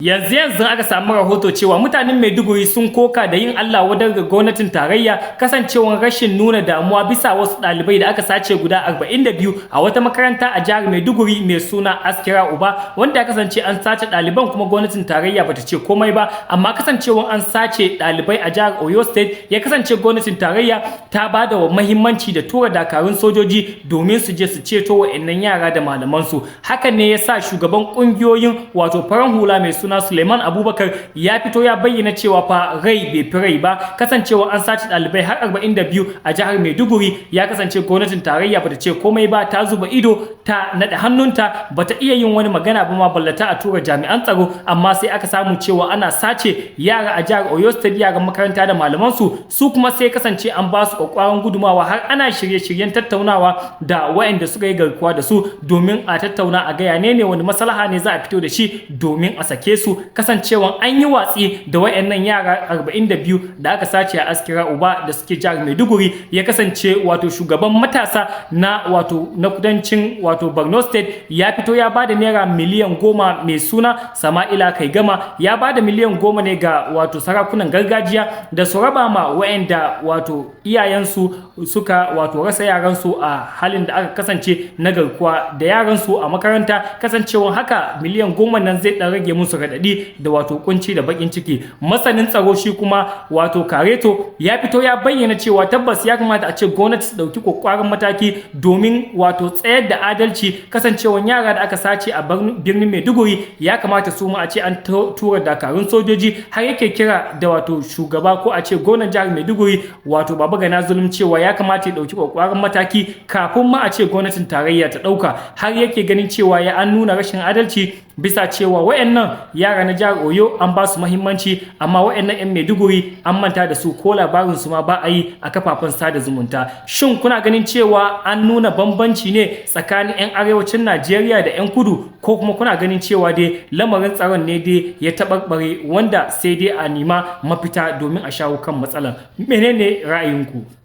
Yanzu yanzu aka samu rahoto cewa mutanen Maiduguri sun koka da yin Allah wadar ga gwamnatin tarayya, kasancewar rashin nuna damuwa bisa wasu ɗalibai da aka sace guda 42 a wata makaranta a jihar Maiduguri mai suna Askira Uba, wanda ya kasance an sace ɗaliban kuma gwamnatin tarayya bata ce komai ba. Amma kasancewar an sace ɗalibai a jihar Oyo State, ya kasance gwamnatin tarayya ta ba da muhimmanci da tura dakarun sojoji domin su je su ceto wa'annan yara da malamansu. Hakan ne ya sa shugaban ƙungiyoyin wato farar hula mai suna Suleiman Abubakar ya fito ya bayyana cewa fa rai bai fi rai ba. Kasancewa an sace ɗalibai har 42 a jihar Maiduguri, ya kasance gwamnatin tarayya bata ce komai ba, ta zuba ido, ta naɗe hannunta, bata iya yin wani magana ba ma ballata a tura jami'an tsaro. Amma sai aka samu cewa ana sace yara a jihar Oyo State, yaran makaranta da malamansu, su kuma sai kasance an ba su kwakwaran gudumawa, har ana shirye-shiryen tattaunawa da waɗanda suka yi garkuwa da su domin a tattauna a gaya ne wani maslaha ne za a fito da shi domin a sake su, kasancewan an yi watsi da wayannan yara 42 da aka sace a Askira Uba da suke jihar Maiduguri. Ya kasance wato shugaban matasa na wato na kudancin wato Borno State ya fito ya bada naira miliyan 10, mai suna Sama'ila Kaigama, ya bada miliyan 10 ne ga wato sarakunan gargajiya da su raba ma wayanda wato iyayensu suka wato rasa yaransu a halin da aka kasance na garkuwa da yaransu a makaranta. Kasancewan haka, miliyan 10 nan zai dan rage musu raɗaɗi da wato kunci da bakin ciki. Masanin tsaro shi kuma wato Kareto ya fito ya bayyana cewa tabbas ya kamata a ce gwamnati su ɗauki kwakwaran mataki domin wato tsayar da adalci, kasancewan yara da aka sace a birnin Maiduguri ya kamata su ma a ce an tura dakarun sojoji. Har yake kira da wato shugaba ko a ce gwamnan jihar Maiduguri, wato Baba Gana Zulum, cewa ya kamata ya ɗauki kwakwaran mataki kafin ma a ce gwamnatin tarayya ta ɗauka. Har yake ganin cewa ya an nuna rashin adalci bisa cewa wayannan yara na jihar Oyo an ba su muhimmanci, amma wayannan 'yan Maiduguri an manta da su, ko labarin su ma ba a yi a kafafen sada zumunta. Shin kuna ganin cewa an nuna bambanci ne tsakanin 'yan arewacin Najeriya da 'yan kudu, ko kuma kuna ganin cewa dai lamarin tsaron ne dai ya taɓarɓare wanda sai dai a nima mafita domin a shawo kan matsalar? Menene ra'ayinku?